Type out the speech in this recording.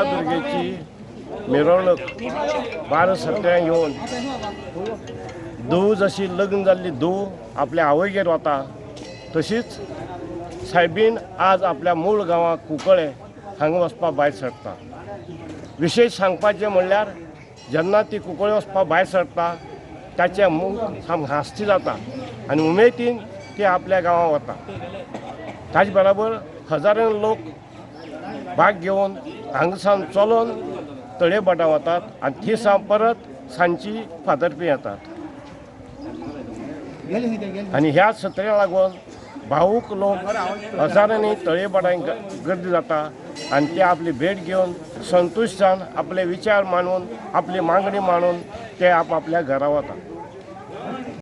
शांतादुर्गेची मिरवणूक 12 सत्र्यां घेवन धूव जशी लग्न जाल्ली धूव आपल्या आवयगेर वता तशीच सायबीन आज आपल्या मूळ गांवाक कुंकळे हांगा वचपा भायर सरता. विशेश सांगपाचें म्हणल्यार जेन्ना ती कुंकळे वचपा भायर सरता ताचें मूख सामकें हांसती जाता आनी उमेदीन ती आपल्या गांवां वता. ताजे बराबर हजारांनी लोक भाग घेवन हांगा सावन चलोन तळेभाटा वतात आनी थंय सावन परत सांजची फातर्पे येतात. आनी ह्या सत्र्याक लागून भावूक लोक हजारांनी तळेभाटांक गर्दी जाता आनी ते आपली भेट घेवन संतुश्ट जावन आपले विचार मांडून आपली मागणी मांडून ते आपआपल्या घरा वतात.